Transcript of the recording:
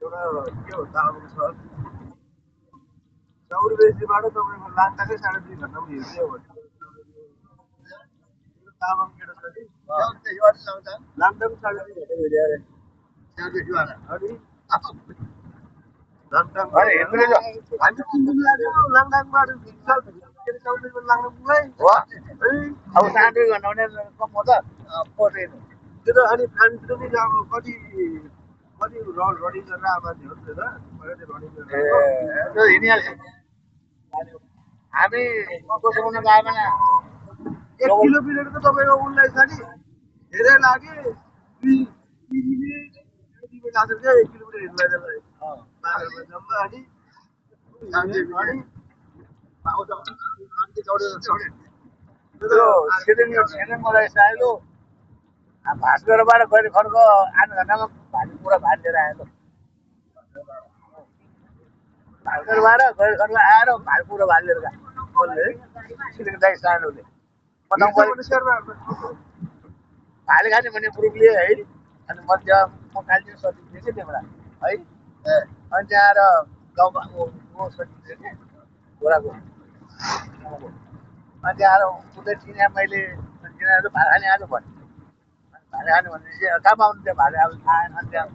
एउटा के हो दाम छ चौरबेसीबाट तपाईँको लाङ्टाकै 3.5 घन्टामा हिँड्दै हो भने तामाङ केटा छ कि लाङ्टा पनि 3.5 घन्टा हिँड्यो अरे अनि हामी कुमुदिनी लाग्यो लाङटाङबाट चौरबेसीबाट लाग्नु पुगै अब 3.5 घन्टा भने कम हो त पोसेन त्यो त अनि खानपिन पनि अब कति कति रनिङ गरेर आएको मान्छे हो नि त रनिङ गरेर हिँडिहाल्छ हामी कसोमा गयो भने 1 किलोमिटरको तपाईँको उनलाई छ नि धेरै लाग्यो 2 मिनेट लाग्छ क्या 1 किलोमिटर हिँड्नलाई त्यसलाई जम्मा छिरिङमा रहेछ आइलो भास्करबाट गएर खर्क 8 घन्टामा भाजी पुरा भात लिएर आयो भास्करबाट गएर खर्क आएर भात पुरा भात लिएर गयो छिरिङ दाइ सानोले भाले खाने भन्ने ग्रुपले है अनि म त्यहाँ म कालचिनी सचिव थिएँ कि त्यहाँबाट है अनि त्यहाँ आएर गाउँमा सचिव थिएँ कि छोराको अनि त्यहाँ आएर उसले चिने मैले चिनाएर भाले खाने आज भन्यो भाले खाने भनेपछि कहाँ पाउनु त्यो भाले अब आएन त्यहाँ